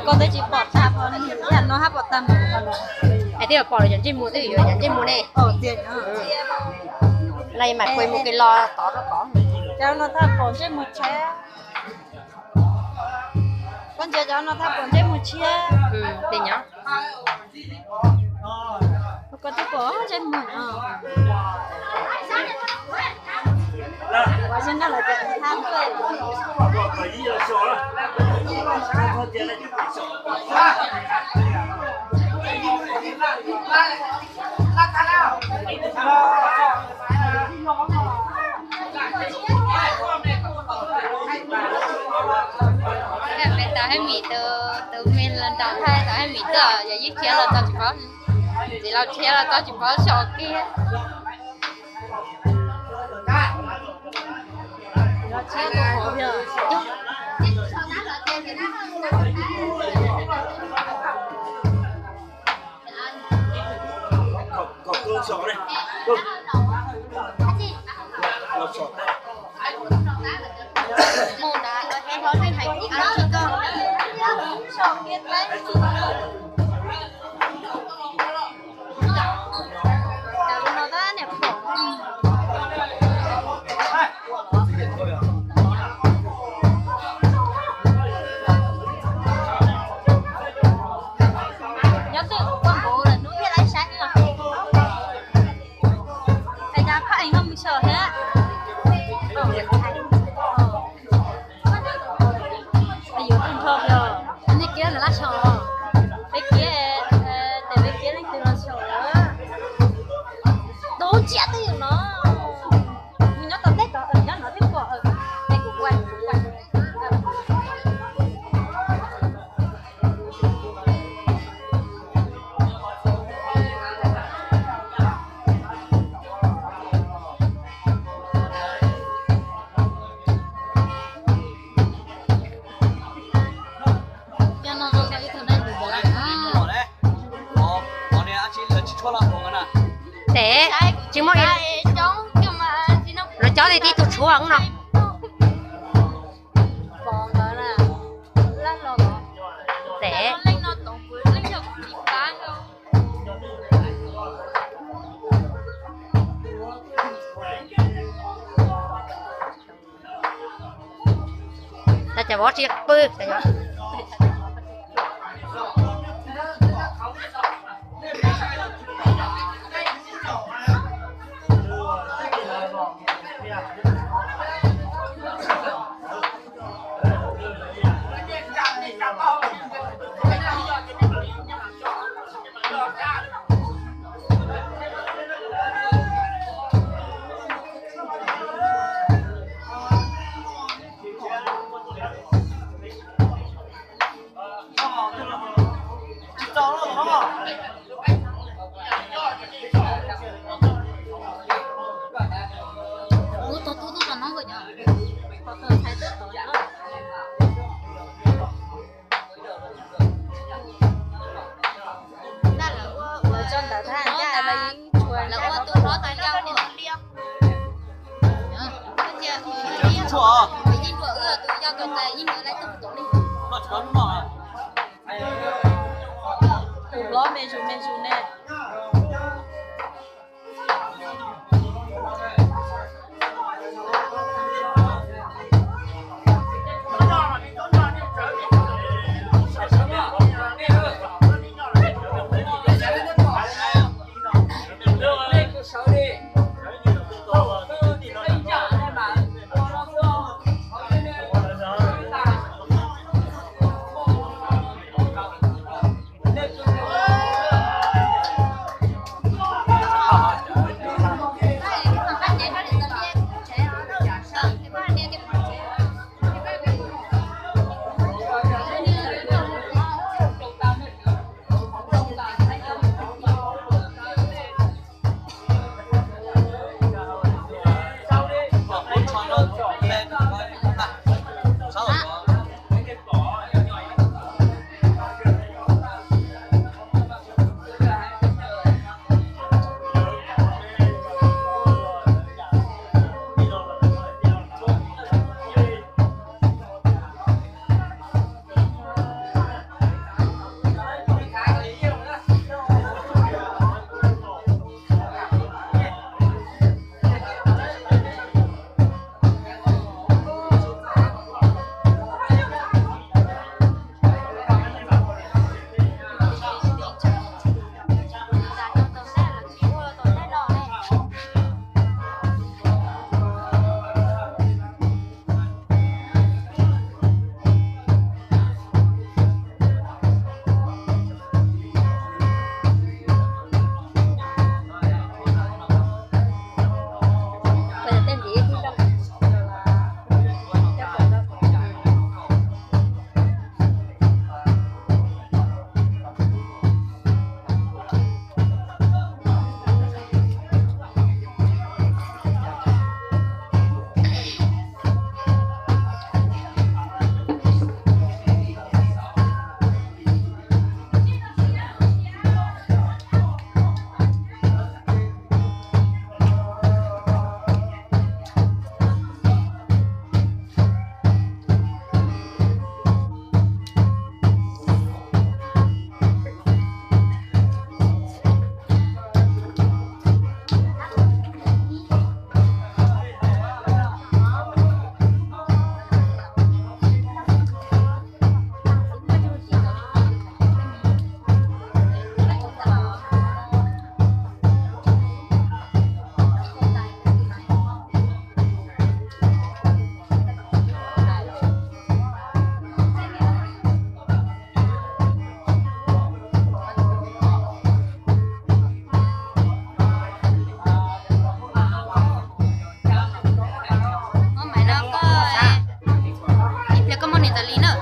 Koj twb tsis pom tag, ib yam no hab pom tag. Hais tias pom los cov ntsej muag twb yuav cov ntsej muag ne. Tiag. Los mam kuj mus kev los tod rau koj. Cov no thaj pom ntsej muag tshiab. Koj ntsia cov no thaj pom ntsej muag tshiab. Tiag nyob. Koj twb pom ntsej muag no. Tau hab mis tus, tus me los nraus thaij tau hab mis tuaj, yog yeej khiav los tau tsis paub, txiv laus khiav los tau tsis paub xyov kiag. Nyob twj ywm koj nkaus lawm hnub thiaj laib saib os. Peb cov phaj ees no mus xyaum thiab. Yuav tug nrho yog nej kiab lawv laj xyaum, peb kiab, tes peb kiab leej twg los xyaum lawm. Dub tsiab twj ywm no, nws nyob tom ntej tod, nyob no twb pom, tes kuv kuaj, kuv kuaj. Tes tsis muaj, lawv cov li tib tug tshuav no. Tes tas cas vov tsis pw. Tus hlob me zus me zus ne. Nim tas li na.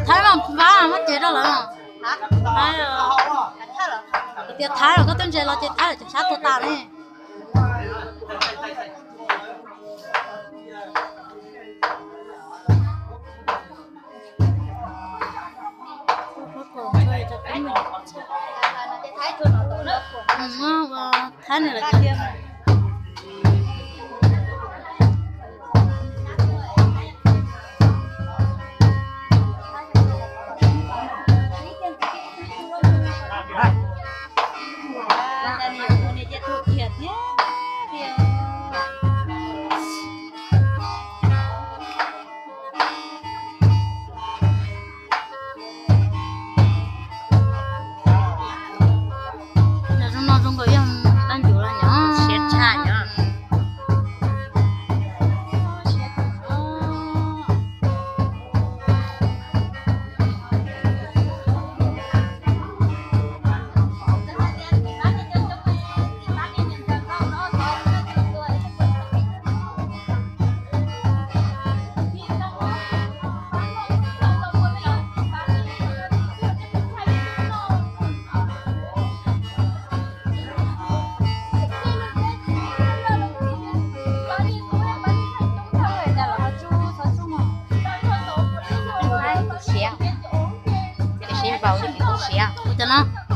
Thaib mas pab muab cev rau lawm. Thaib, tias Thaib los koj twb ntse los ces Thaib lawm cov sab tuag tas ne. Thaib ne lawm.